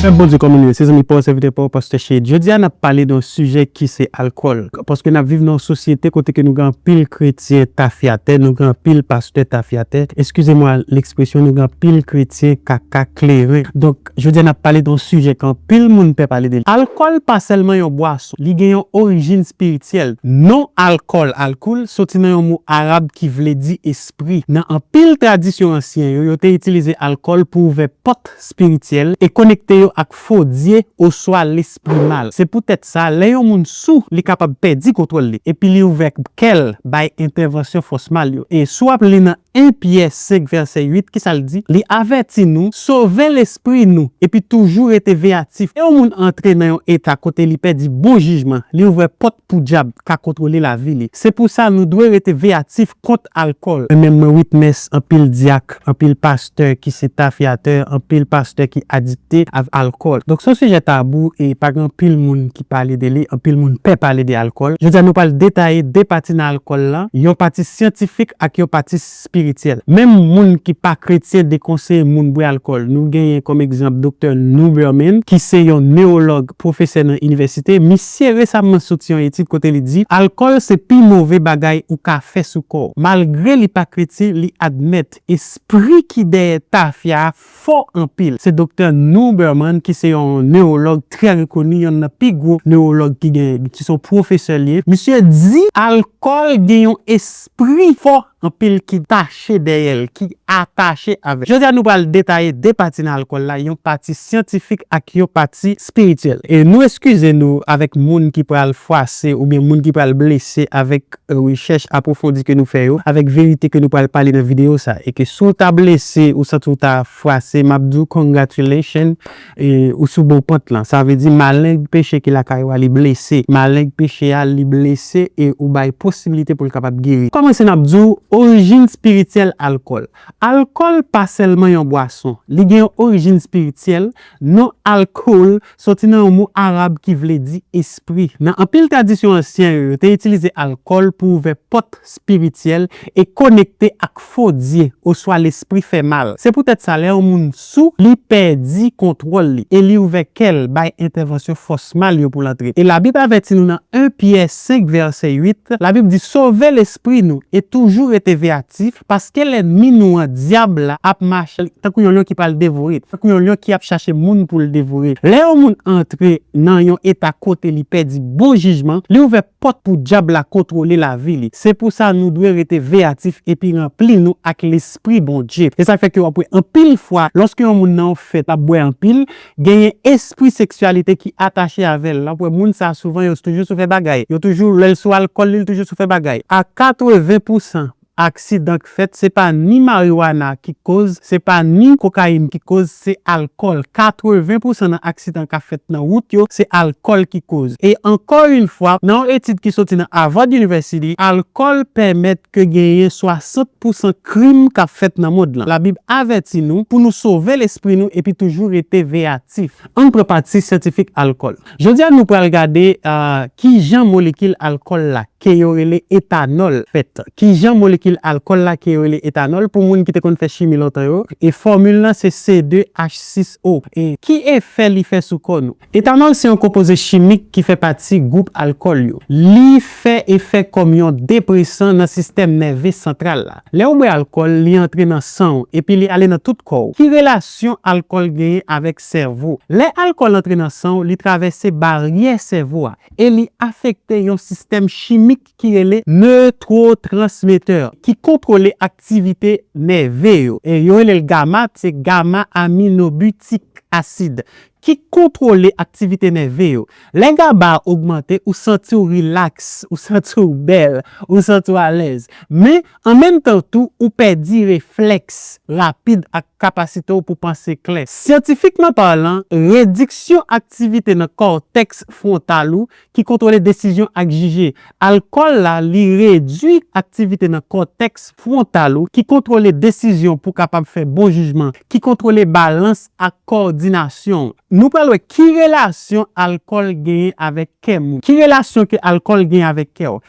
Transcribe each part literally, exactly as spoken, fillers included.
Pèp Bondye, kòman nou ye? Se zanmi pa w, sèvitè pa w, pastè Shade. Jodi a, n ap pale de yon sijè ki se alkòl. Paske n ap viv nan yon sosyete kote ke nou gen anpil kretyen tafyatè, nou gen anpil pastè tafyatè. Eskize mwa lekspresyon, nou gen anpil kretyen kaka kleren. Donk, jodi a, n ap pale de yon sijè ke anpil moun pè pale de li. Alkòl pa sèlman yon bwason, li gen yon orijin espirityèl. Non alkòl, alkoul, soti nan yon mo arab ki vle di espri. Nan anpil tradisyon ansyen yo, yo te itilize alkòl pou ouvè pòt espirityèl e konekte yo ak fo dye oswa lespri mal. Se poutèt sa, lè yon moun sou, li kapab pèdi kontwòl li, epi li ouvè kè l bay entèvansyon fòs mal yo. E si w ap li nan en Pyè senk vèsè uit, ki sa l di? Li avèti nou, sove lespri nou, epi toujou rete veyatif. Lè yon moun antre nan yon eta kote li pèdi bon jijman, li ouvè pòt pou dyab ka kontwole lavi li. Se pou sa nou dwe rete veyatif kont alkòl. Mwen menm, mwen witness anpil dyak, anpil pastè ki se tafyatè, anpil pastè ki adikte avèk alkòl. Donk, se yon sijè tabou e pa gen anpil moun ki pale de li, anpil moun pè pale de alkòl. Jodi a, nou pral detaye de pati nan alkòl la, yon pati syantifik ak yon pati espirityèl. Menm moun ki pa kretyen dekonseye moun bwè alkòl. Nou genyen kòm egzanp Doktè Neuberman, ki se yon newològ, pwofesè nan inivèsite. Misye resaman soti yon etid kote li di, alkòl se pi move bagay ou ka fè sou kò w. Malgre li pa kretyen, li admèt espri ki dèyè tafya a fò anpil. Se Doktè Neuberman, ki se yon newològ trè rekoni, yonn nan pi gwo newològ ki genyen. Se yon pwofesè li ye. Misye di alkòl gen yon espri fò anpil ki tache dèyè l, ki atache avè l. Jodi a, nou pral detaye de pati nan alkòl la, yon pati syantifik ak yon pati espirityèl. E nou eskize nou avèk moun ki pral fwase oubyen moun ki pral blese avèk, e, rechèch apwofondi ke nou fè yo, avèk verite ke nou pral pale nan videyo sa. E ke si w ta blese, ou santi w ta fwase, m ap di w congratulations, e ou sou bon pant lan. Sa vle di maleng peche ki lakay ou a, li blese. Maleng peche a, li blese e ou bay posibilite pou l kapab geri. Kòmanse n ap di w orijin espirityèl alkòl. Alkòl pa sèlman yon bwason. Li gen yon orijin espirityèl. Non alkòl soti nan yon mo arab ki vle di espri. Nan anpil tradisyon ansyen yo, yo te itilize alkòl pou ouvè pòt espirityèl e konekte ak fo dye oswa lespri fè mal. Se poutèt sa, lè yon moun sou, li pèdi kontwòl li e li ouvè kè l bay entèvansyon fòs mal yo pou l antre. E Labib avèti nou nan en Pyè senk vèsè uit, Labib di, sove lespri nou e toujou rete veyatif, paske lènmi nou an, dyab la, ap mache tankou yon lyon ki pral devore, tankou yon lyon ki ap chache moun pou l devore. Lè yon moun antre nan yon eta kote li pèdi bon jijman, li ouvè pòt pou dyab la kontwole lavi li. Se pou sa nou dwe rete veyatif epi ranpli nou ak Lespri Bondye. E sa fè ke w ap wè anpil fwa, lòske yon moun nan yon fèt ap bwè anpil, genyen espri seksyalite ki atache avè l. W ap wè moun sa a souvan yo toujou sou fè bagay. Yo toujou, lè l sou alkòl li, l toujou sou fè bagay. A katreven pousan aksidan k fèt, se pa ni mariwana ki koz, se pa ni kokayin ki koz, se alkòl. Katreven pousan nan aksidan k ap fèt nan wout yo, se alkòl ki koz. E ankò yon fwa, nan yon etid ki soti nan Harvard University, alkòl pèmèt ke genyen swasant pousan krim k ap fèt nan mond lan. Labib avèti nou pou nou sove lespri nou epi toujou rete veyatif. Ann pran pati syantifik alkòl. Jodi a, nou pral gade, ah, kijan molekil alkòl la ke yo rele etanòl fèt. Kijan molekil alkòl la ke yo rele etanòl, pou moun ki te konn fè chimi lontan yo, e fòmil lan se C deux H six O. E ki efè li fè sou kò nou? Etanòl se yon konpoze chimik ki fè pati gwoup alkòl yo. Li fè efè kòm yon depresan nan sistèm nève santral la. Lè w bwè alkòl, li antre nan san w, epi li ale nan tout kò w. Ki relasyon alkòl genyen avèk sèvo? Lè alkòl antre nan san w, li travèse baryè sèvo a e li afekte yon sistèm chimik ki rele newotrannsmetè, ki kontwole aktivite nève yo. E yo rele l gama, se gama aminobutik asid, ki kontwole aktivite nève yo. Lè gaba a ogmante, ou santi w rilaks, ou santi w bèl, ou santi w alèz. Men, an menm tan tou, ou pèdi reflèks rapid ak kapasite w pou panse klè. Syantifikman palan, rediksyon aktivite nan kòtèks fwontal ou ki kontwole desizyon ak jije. Alkòl la, li redwi aktivite nan kòtèks fwontal ou ki kontwole desizyon pou kapab fè bon jijman, ki kontwole balans ak kowòdinasyon. Nou pral wè ki relasyon alkòl genyen avèk kè moun. Ki relasyon ke alkòl genyen avèk kè w?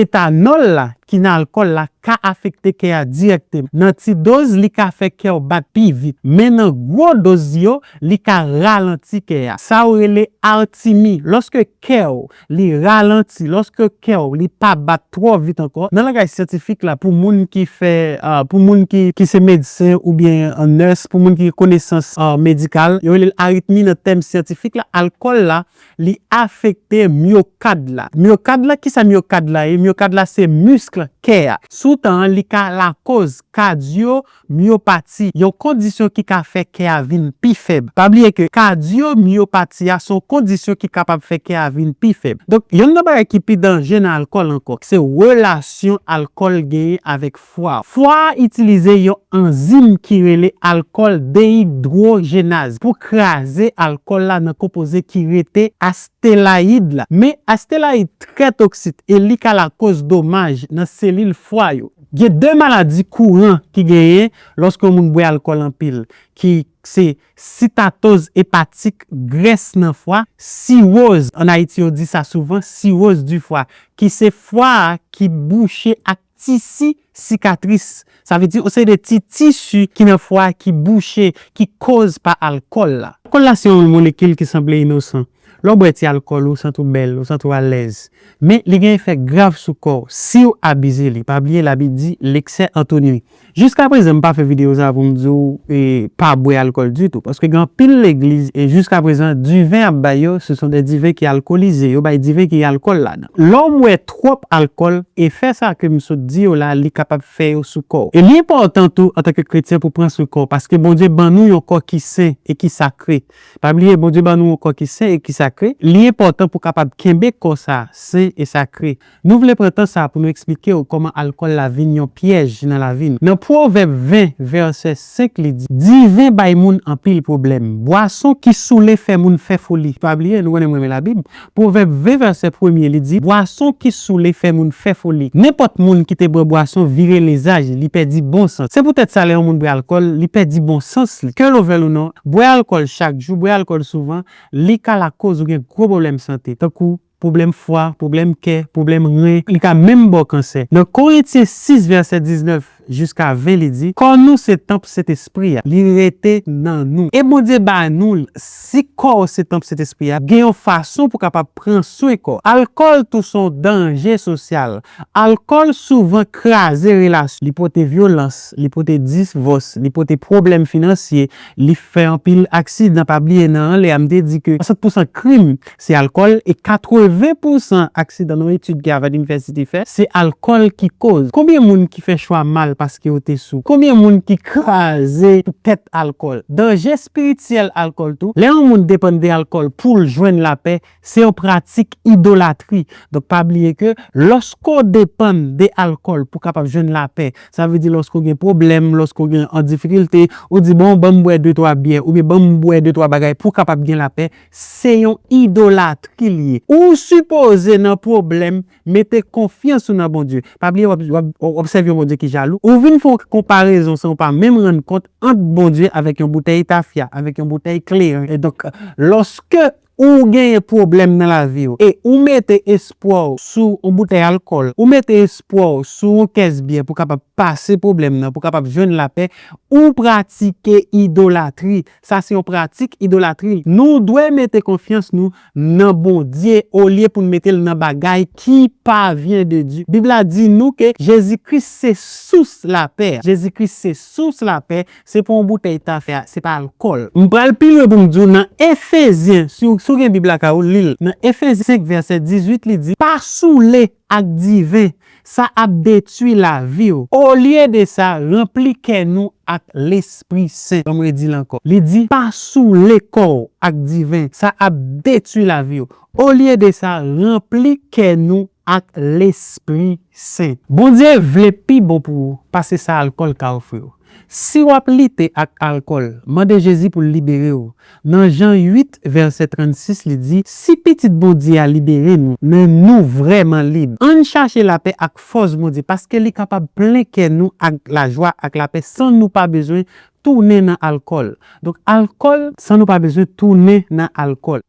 Etanòl la, ki nan alkòl la ka afekte kè a dirèkteman. Nan ti doz, li ka fè kè w bat pi vit, men nan gwo doz yo, li ka ralanti kè a. Sa yo rele artimi. Lòske kè w li ralanti, lòske kè w li pa bat twò vit ankò, nan langaj syantifik la, pou moun ki fè, ah, pou moun ki, ki se medsen oubyen an nurse, pou moun ki gen konesans, ah, medikal, yo rele l aritmi nan tèm syantifik la, alkòl la, li afekte myokad la. Myokad la, kisa myokad la ye? Myokad la se misk kè a. Sou tan an, li ka lakoz kadyomyopati, yon kondisyon ki ka fè kè a vin pi fèb. Pa bliye ke kadyomyopati a se yon kondisyon ki kapab fè kè a vin pi fèb. Donk, yonn nan bagay ki pi danje nan alkòl ankò, se relasyon alkòl genyen avèk fwa. Fwa a itilize yon anzim ki rele alkòl deyidwojenaz pou kraze alkòl la nan konpoze ki rete astelayid la. Men astelayid trè toksik e li ka lakoz domaj nan selil fwa yo. Gen de maladi kouran ki genyen lòske yon moun bwè alkòl anpil, ki se sitatoz epatik, grès nan fwa, siwoz, ann Ayiti yo di sa souvan, siwoz di fwa, ki se fwa a ki bouche ak tisi sikatris. Sa vle di, yon seri de ti tisi ki nan fwa a ki bouche, ki koz pa alkòl la. Alkòl la se yon molekil ki sanble inosan. Lè w bwè ti alkòl, ou santi w bèl, ou santi w alèz. Men, li gen efè grav sou kò w si w abize li. Pa bliye, Labib di, l'excès ennuie. Jiskaprezan, m pa fè videyo sa pou m di w, e, pa bwè alkòl ditou. Paske gen anpil legliz, e jiskaprezan, diven y ap bay yo, ce sont des divins qui alcoolisés. Yo bay diven ki gen alkòl ladan. Lè w bwè twòp alkòl, efè sa ke m sot di yo la, li kapab fè yo sou kò w. E li enpòtan tou, antanke kretyen, pou pran swen kò w, paske Bondye ban nou yon kò ki sen e ki sakre. Pa bliye, Bondye ban nou yon kò ki sen e ki sakre. Li enpòtan pou w kapab kenbe kò sa a sen e sakre. Nou vle pran tan sa a pou nou eksplike w kòman alkòl la vin yon pyèj nan lavi n. Nan Pwovèb ven, vèsè senk, li di, diven bay moun anpil pwoblèm. Bwason ki soule fè moun fè foli. Pa bliye, nou konnen m renmen Labib. Pwovèb ven, vèsè premye, li di, bwason ki soule fè moun fè foli. Nenpòt moun ki te bwè bwason vire lezaj, li pèdi bon sans. Se poutèt sa, lè yon moun bwè alkòl, li pèdi bon sans li. Ke l ou vle l ou non, bwè alkòl chak jou, bwè alkòl souvan, li ka lakoz ou gen gwo pwoblèm sante, tankou pwoblèm fwa, pwoblèm kè, pwoblèm ren, li ka menm ba w kansè. Nan Korentyen sis, vèsè diznèf jiska ven, li di, kò nou se tanp Sentespri a, li rete nan nou. E Bondye ba nou l. Si kò w se tanp Sentespri a, gen yon fason pou w kapab pran swen kò w. Alkòl tou se yon danje sosyal. Alkòl souvan kraze relasyon. Li pote vyolans, li pote divòs, li pote pwoblèm finansye, li fè anpil aksidan. Pa bliye nan anlè a, m te di ke swasant pousan krim se alkòl e katreven pousan aksidan nan yon etid ke Harvard University fè, se alkòl ki koz. Konbyen moun ki fè chwa mal paske yo te sou? Konbyen moun ki kraze poutèt alkòl? Danje espirityèl alkòl tou. Lè yon moun depann de alkòl pou l jwenn lapè, se yon pratik idolatri. Donk, pa bliye ke lòske w depann de alkòl pou w kapab jwenn lapè, sa vle di lòske w gen pwoblèm, lòske w gen an difikilte, ou di, bon, ban m bwè de twa byè, oubyen ban m bwè de twa bagay pou w kapab gen lapè, se yon idolatri li ye. Ou sipoze nan pwoblèm, mete konfyans ou nan Bondye. Pa bliye, w ap, w ap, w ap sèvi yon Bondye ki jalou. Ou vin fè yon konparezon san w pa menm rann kont ant Bondye avèk yon boutèy tafya, avèk yon boutèy kleren. E donk, lòske ou genyen pwoblèm nan lavi w, e ou mete espwa w sou yon boutèy alkòl, ou mete espwa w sou yon kès byè pou kapab pase pwoblèm nan, pou kapab jwenn lapè, ou pratike idolatri. Sa se yon pratik idolatri. Nou dwe mete konfyans nou nan Bondye olye pou n mete l nan bagay ki pa vyen de Dye. Bib la di nou ke Jezi Kris se sous lapè. Jezi Kris se sous lapè. Se pa yon boutèy tafya, se pa alkòl. M pral pi lwen pou m di w nan Efezyen, si w, si w gen Bib lakay ou, li l. Nan Efezyen senk, vèsè dizuit, li di, pa soule ak diven, sa ap detwi lavi w. Olye de sa, ranpli kè nou ak Lespri Sen. Ban m redi l ankò. Li di, pa soule kò w ak diven, sa ap detwi lavi w. Olye de sa, ranpli kè nou ak Lespri Sen. Bondye vle pi bon pou ou pase sa alkòl ka ofri w. Si w ap lite ak alkòl, mande Jezi pou l libere w. Nan Jan uit, vèsè trannsis, li di, si Pitit Bondye a libere nou, men nou vrèman lib. Ann chache lapè ak fòs Bondye, paske li kapab plen kè nou ak lajwa, ak lapè, san nou pa bezwen tounen nan alkòl. Donk, alkòl, san nou pa bezwen tounen nan alkòl.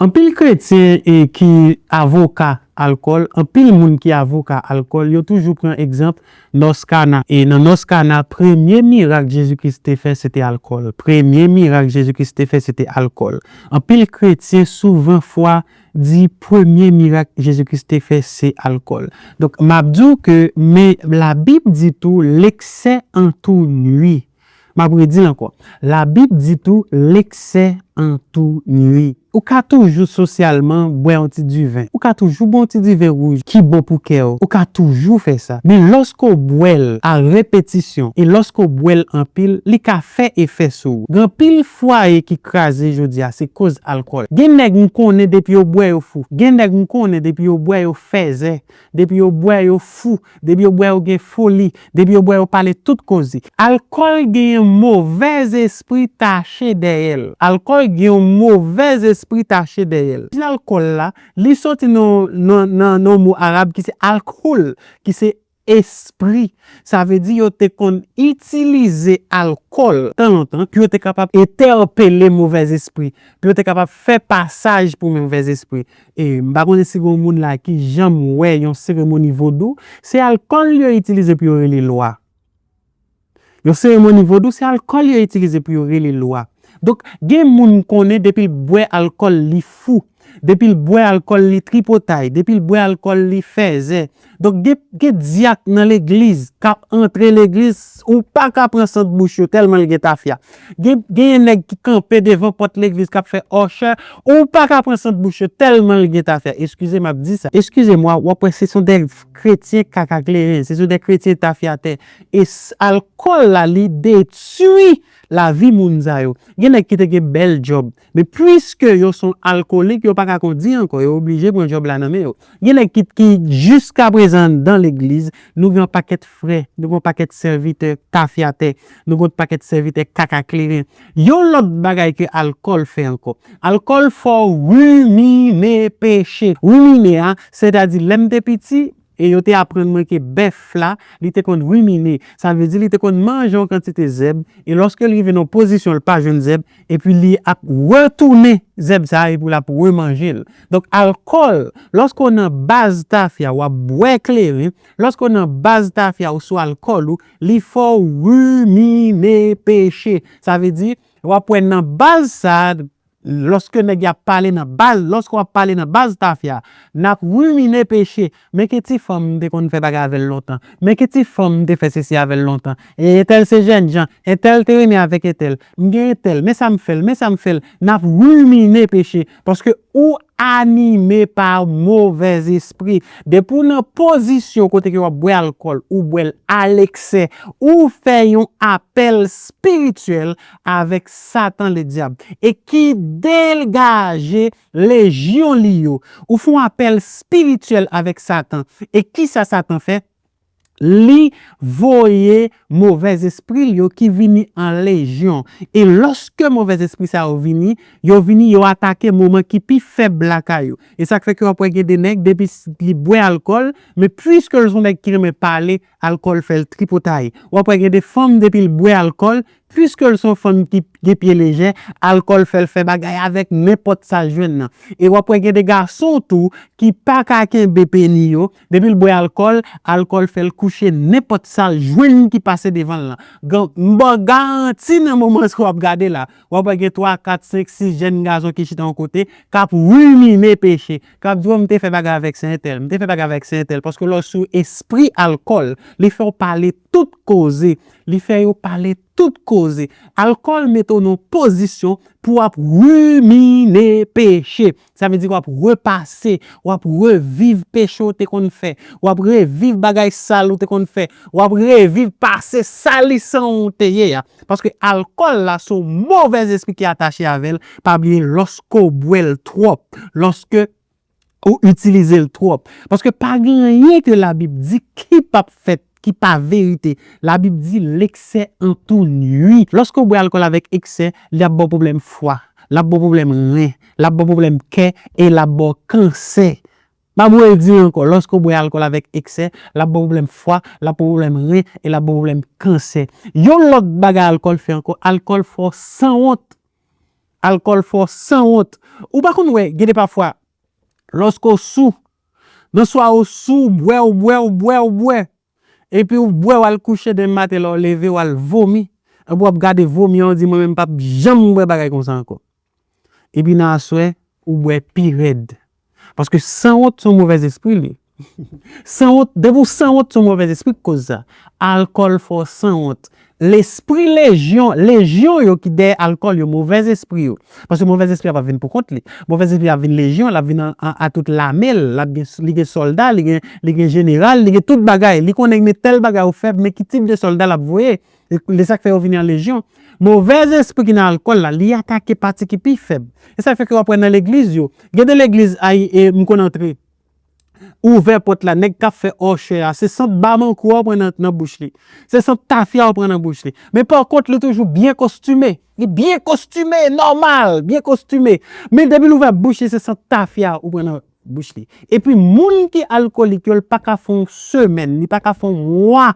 Anpil kretyen e ki avoka alkòl, anpil moun ki avoka alkòl, yo toujou pran egzanp Nòskana. E nan Nòskana, premye mirak Jezi Kris te fè, se te alkòl. Premye mirak Jezi Kris te fè, se te alkòl. Anpil kretyen, souvan fwa, di premye mirak Jezi Kris te fè, se alkòl. Donk, m ap di w ke, men Labib di tou, l'excès en tout nuit. M ap redi l ankò. Labib di tou, l'excès en tout nuit. Ou ka toujou sosyalman bwè yon ti diven. Ou ka toujou bwè yon ti diven wouj ki bon pou kè w. Ou ka toujou fè sa. Men lòske w bwè l a repetisyon e lòske w bwè l anpil, li ka fè efè sou ou. Gen anpil fwaye ki kraze jodi a, se koz alkòl. Gen nèg m konnen depi yo bwè yo fou. Gen nèg m konnen depi yo bwè yo fèzè. Depi yo bwè yo fou. Depi yo bwè yo gen foli. Depi yo bwè yo pale tout koze. Alkòl gen yon movèz espri tache dèyè l. Alkòl gen yon movèz espri tache dèyè l. Pil alkòl la, li soti nan, nan, nan, nan mo arab ki se alkol, ki se espri. Sa vle di yo te konn itilize alkòl tan lontan pou yo te kapab entèpele movèz espri, pou yo te kapab fè pasaj pou movèz espri. E m pa konnen si gen moun la ki janm wè yon seremoni vodou, se alkòl yo itilize pou yo rele lwa. Yon seremoni vodou, se alkòl yo itilize pou yo rele lwa. Donk, gen moun m konnen depi l bwè alkòl, li fou. Depi l bwè alkòl, li tripotay. Depi l bwè alkòl, li fèzè. Donk, gen, gen dyak nan legliz k ap antre legliz, ou pa ka pran sant bouch yo tèlman l gen tafya. Gen, gen nèg ki kanpe devan pòt legliz k ap fè òchè, ou pa ka pran sant bouch yo tèlman l gen tafya. Eskize m ap di sa. Eskize mwa, w ap wè se son de kretyen kaka kleren, se son de kretyen tafyatè. E s-, alkòl la, li detwi lavi moun sa yo. Gen nèg ki te gen bèl djòb, men piske yo se alkolik, yo pa ka kondi ankò, yo oblije pran djòb la nan men yo. Gen nèg ki, ki jiskaprezan anndan legliz, nou gen yon pakèt frè, nou gen yon pakèt sèvitè tafyatè, nou gen yon pakèt sèvitè kaka kleren. Yon lòt bagay ke alkòl fè ankò. Alkòl fè w rimine peche. Rimine a, sètadi lè m te piti, e yo te aprann mwen ke bèf la, li te konn rimine. Sa vle di li te konn manje yon kantite zèb, e lòske l rive nan yon pozisyon l pa jwenn zèb, epi li ap retounen zèb sa a, epi l ap remanje l. Donk, alkòl, lòske w nan baz tafya, w ap bwè kleren, lòske w nan baz tafya ou sou alkòl ou, li fè w rimine peche. Sa vle di, w ap wè nan baz sa a, lòske nèg y ap pale nan baz, lòske w ap pale nan baz tafya, n ap rimine peche. Men ki ti fanm m te konn fè bagay avè l lontan. Men ki ti fanm m te fè sesi avè l lontan. E entèl se jènjan. Entèl te renmen avèk entèl. M gen entèl. Men sa m fè l. Men sa m fè l. N ap rimine peche. Paske ou anime pa movèz espri. Depi w nan pozisyon kote ke w ap bwè alkòl, ou bwè l aleksè, ou fè yon apèl espirityèl avèk Satan Ledyab, e ki degaje lejyon li yo. Ou fè yon apèl espirityèl avèk Satan. E kisa Satan fè? Li voye movèz espri l yo ki vini an lejyon. E lòske movèz espri sa yo vini, yo vini, yo atake moman ki pi fèb lakay ou. E sa k fè ke w ap wè gen de nèg, depi s-, li bwè alkòl, men piske l se yon nèg ki renmen pale, alkòl fè l tripotay. W ap wè gen de fanm, depi l bwè alkòl, piske l se yon fanm ki gen pye lejè, alkòl fè l fè bagay avèk nenpòt sa l jwenn nan. E w ap wè gen de gason tou ki pa ka kenbe peni yo, depi l bwè alkòl, alkòl fè l kouche nenpòt sa l jwenn ki pase devan l lan. Gan-, m ba w garanti nan moman sa w ap gade la, w ap wè gen twa, kat, senk, sis jèn gason ki chita yon kote, k ap rimine peche, k ap di, "O, m te fè bagay avèk se entèl, m te fè bagay avèk se entèl," paske lè w sou espri alkòl, li fè w pale tout koze, li fè yo pale tout koze. Alkòl mete w nan yon pozisyon pou w ap rimine peche. Sa vle di w ap repase, w ap reviv peche w te konn fè, w ap reviv bagay sal ou te konn fè, w ap reviv pase salisan ou te ye a. Paske alkòl la, se yon movèz espri ki atache avè l. Pa bliye, lòske w bwè l twòp, lòske ou itilize l twòp. Paske pa gen anyen ke Labib di ki p ap fèt, ki pa verite. Labib di, "L'excès en tout nuit." Lòske w bwè alkòl avèk eksè, l ap ba w pwoblèm fwa, l ap ba w pwoblèm ren, l ap ba w pwoblèm kè, e l ap ba w kansè. M ap redi ankò, lòske w bwè alkòl avèk eksè, l ap ba w pwoblèm fwa, l ap ba w pwoblèm ren, e l ap ba w pwoblèm kansè. Yon lòt bagay alkòl fè ankò, alkòl fè w sanwont. Alkòl fè w sanwont. Ou pa konn wè, gen de pafwa, lòske w sou, Nan swa ou sou, ou bwè, ou bwè, ou bwè, ou bwè. Epi ou bwè, w al kouche demen maten, lè w leve, w al vomi. Epi w ap gade vomi an, w di, "Mwen menm m p ap janm bwè bagay konsa ankò." Epi nan aswè, ou bwè pi rèd. Paske sanwont se yon movèzespri li. Sanwont, depi w sanwont se yon movèzespri k koz sa. Alkòl fè w sanwont. Lespri lejyon, lejyon yo ki dèyè alkòl yo, movèzespri yo. Paske movèzespri a p ap vin pou kont li. Movèzespri a vin lejyon, l ap vin an, an, a tout lame l, l ap gen, li gen sòlda, li gen, li gen jeneral, li gen tout bagay. Li konnen men tèl bagay ou fè, men ki tip de sòlda l ap voye. E, e sa k fè yo vini an lejyon. Movèzespri ki nan alkòl la, li atake pati ki pi fèb. E sa k fè ke w ap wè nan legliz yo. Gen de legliz ay, e, m konn antre. Ouvè pòt la, nèg k ap fè òchè a, se sant bamankou a w pran nan, nan bouch li. Se sant tafya a w pran nan bouch li. Men pa kont, li toujou byen kostime. Li byen kostime, nòmal, byen kostime. Men depi l ouvè bouch li, se sant tafya ou pran nan bouch li. Epi moun ki alkolik yo, l pa ka fè yon semèn, li pa ka fè yon mwa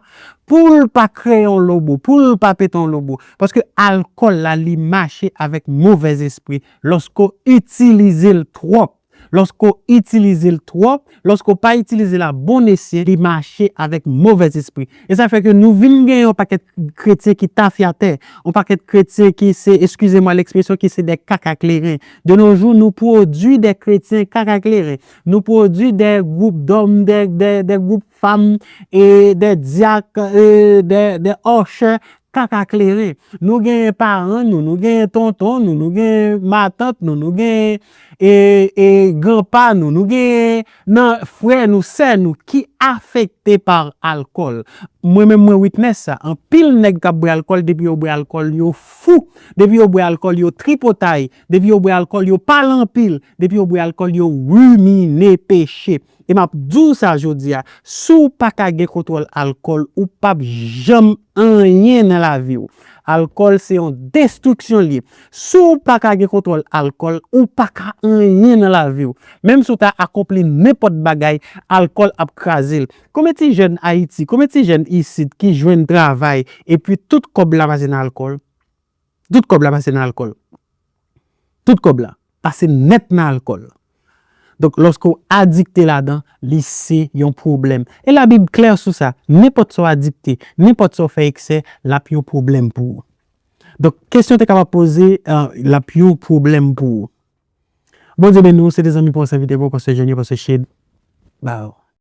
pou l pa kreye yon lobo, pou l pa pete yon lobo. Paske alkòl la, li mache avèk movèzespri. Lòske w itilize l twòp, lòske w itilize l twòp, lòske w pa itilize l a bon esyen, li mache avèk movèzespri. E sa fè ke nou vin gen yon pakèt kretyen ki tafyatè, yon pakèt kretyen ki se, excusez-moi l'expression, ki se de kaka kleren. De nos jours, nou pwodui de kretyen kaka kleren. Nou pwodui de gwoup dòm, de, de, de gwoup fanm, e de dyak, e de, de òchè kaka kleren. Nou genyen paran nou, nou genyen tonton nou, nou genyen matant nou, nou genyen, e, e, granpa nou, nou genyen nan frè nou, sè nou ki afekte pa alkòl. Mwen menm, mwen witness sa. Anpil nèg k ap bwè alkòl, depi yo bwè alkòl, yo fou. Depi yo bwè alkòl, yo tripotay. Depi yo bwè alkòl, yo pale anpil. Depi yo bwè alkòl, yo rimine peche. E m ap di w sa jodi a, si w pa ka gen kontwòl alkòl, ou p ap janm anyen nan lavi w. Alkòl se yon destriksyon l ye. Si w pa ka gen kontwòl alkòl, ou pa ka anyen nan lavi w. Menm si w ta akonpli nenpòt bagay, alkòl ap kraze l. Konbyen ti jèn Ayiti, konbyen ti jèn isit ki jwenn travay epi tout kòb la pase nan alkòl? Tout kòb la pase nan alkòl. Tout kòb la pase nèt nan alkòl. Donk, lòske w adikte ladan, li se yon pwoblèm. E Labib klè sou sa. Nenpòt sa w adikte, nenpòt sa w fè eksè, l ap yon pwoblèm pou ou. Donk, kesyon te kapab poze, euh, l ap yon pwoblèm pou ou. Bondye beni w, se te zanmi pa w, sèvitè pa w, pastè Junior, pastè Shade. Ba,